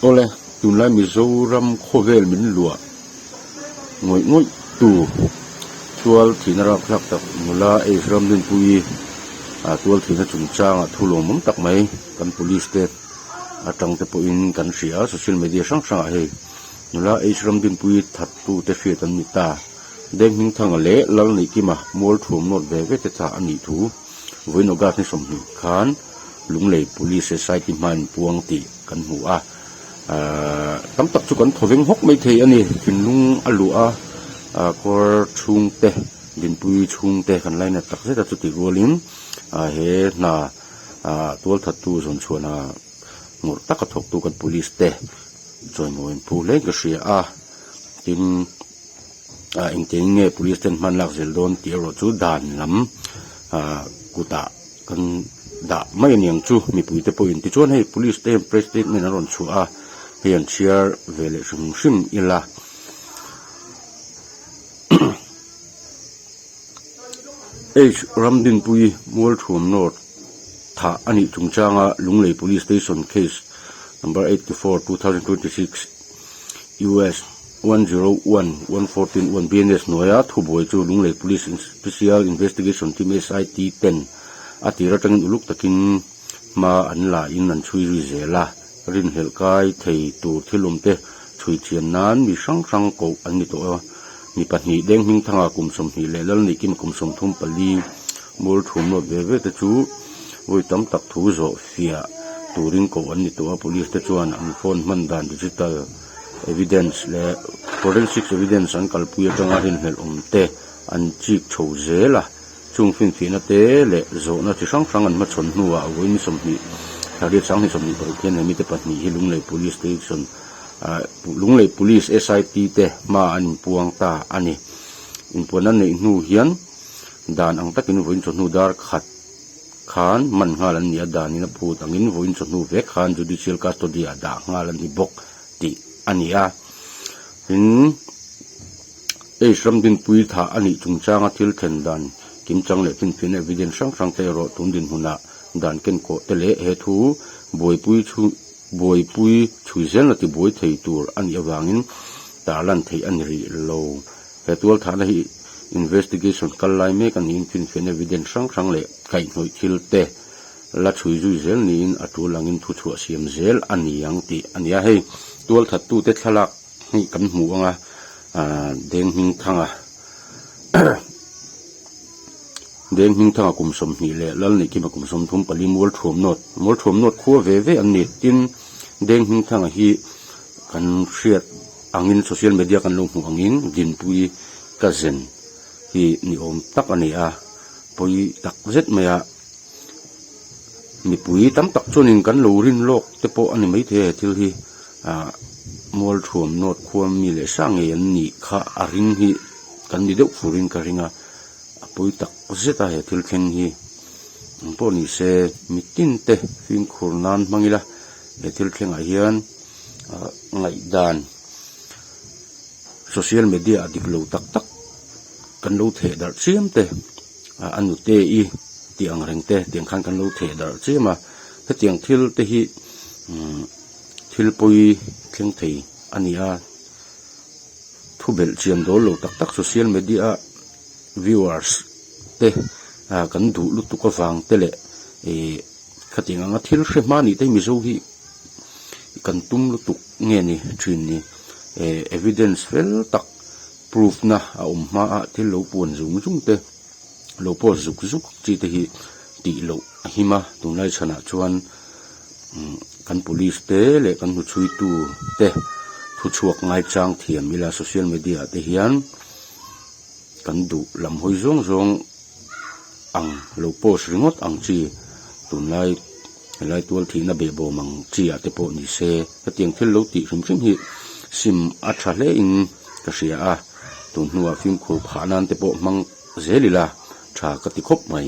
Awle, tunlai Mizoram khawvel min luah ngawih ngawih tu tual thihna rapthlak tak nula H Ramdinpuii ah tual thihna chungchangah thu lawmawm tak mai kan police te atang te pawhin kan hria a, social media hrang hrangah hei nula H Ramdinpuii thattu te hriat an ni ta. Denghmingthanga leh Lalneihkima mualthuam nawt ve ve te thah a nih thu vawiin August ni 20 khan Lunglei Police SIT hmain puang tih kan hmu a. Ahh tam tak chu kan thaw veng hawk mai thei a ni. Thinlung a luh a, ah kawr chhungte, dinpui chhungte kan lainat tak zet a chutih rualin ah he hna ah tualthattu zawn chhuahna ngawrh taka thawktu kan Police te chawimawiin phu hlein ka hria a. Tin. ah engtiang nge police ten hman lak zel dawn tih erawh chu dan lam ah kutah kan dah mai a niang chu mipui te pawhin tichuan hei police te hian press statement an rawn chhuah a hei an chhiar ve leh hrim hrim ila H Ramdinpui Mualthuam North thah a nih chungchanga Lunglei Police Station case number 84 2026 US 101 114 1 BNS hnuaia thubuai chu Lunglei Police Special Investigation Team SIT ten a tir atangin uluk takin hma an la in an chhui zui zel a, rinhlelh kai thei tur thil awm te chhui thian nan mi hrang hrang koh an ni tawh a. Mi pahnih Denghmingthanga kum 20 leh Lalnihkima kum 34 Mualthum nawt ve ve te chu vawi tam tak thu zawh fiah turin koh an ni tawh a, police te chuan an phone hman dan digital evidence leh forensic evidence an kalpui atanga rinhlelh awm te an chik chho zel a, chung finfiahna te leh zawhna chi hrang hrang an hmachhawn hnuah vawiin 20 thla 2026 hian he mite pahnih hi Lunglei Police Station ah Lunglei Police SIT te hma an inpuang ta a ni. Inpuanna neih hnu hian dan ang takin vawiin chawhnu dar khat khan man nghal an ni a, danin a phut angin vawiin chawhnu vek khan judicial custody ah dah nghal a ni bawk tih a ni a. Tin, H Ramdinpui thah a nih chungchanga thil thlen dan kimchang leh finfiahna evidence hrang hrang te erawh tun dinhmunah dan kenkawh te leh he thu buaipui chhu buaipui chhui zelna tibuai thei tur a nih avangin tarlan theih a ni rih lo. He tualthahna hi investigation kal lai mek a niin finfiahna evidence hrang hrang leh kaihhnawih thil te la chhui zui zel niin a tul angin thuchhuah siam zel a ni ang tih a ni a. Hei tualthattute thlalak hi kan hmu ang a, aah Denghmingthanga Denghmingthanga kum 20 leh Lalneihkima kum 34 Mualthuamnawt Mualthuamnawt khua ve ve an ni. Tin, Denghmingthanga hi kan hriat angin social media kan lo hmuh angin Dinpui ka zen hi ni awm tak a ni a, pawi tak zet mai a, mipui tam tak chuanin kan lo rin lawk te pawh a ni maithei a he thil hi ah Mualthuam North khua mi leh sa ngei an nih kha a ring hi kan ni deuh furin ka ring a, a pawi tak zet a he thil thleng hi eng pawh ni se mitin te fimkhur nan hmang ila he thil thlengah hian. Ngaihdan social media a dik lo tak tak kan lo theh darh chiam te a nute i tih ang reng te tiang khan kan lo theh darh chiam a hetiang thil te hi thil pawi thleng thei a ni a thu belh chian dawl lo tak tak social media a viewers te kan duh lutuk avang te leh ih khatiang anga thil hre hma nih te hi mizo hi. Kan tum lutuk nge ni thin ni eh evidence fel tak proof na a awm hma a thil lo puan zung zung te lo post zuk zuk chi te hi tih loh a him a tunlai chhanah chuan umm kan police te leh kan hnuchhui tu te thuchhuak ngaichang thiam ila social media ah te hian kan duh lam hawi zawng zawng ang lo post ringawt ang chi tunlai. Helai tual thihna behbawm ang chi ah te pawh ni se hetiang thil lo tih hrim hrim hi sim a tha hle in ka hria a, tun hnuah fimkhur phah nan te pawh hmang zel ila tha ka ti khawp mai.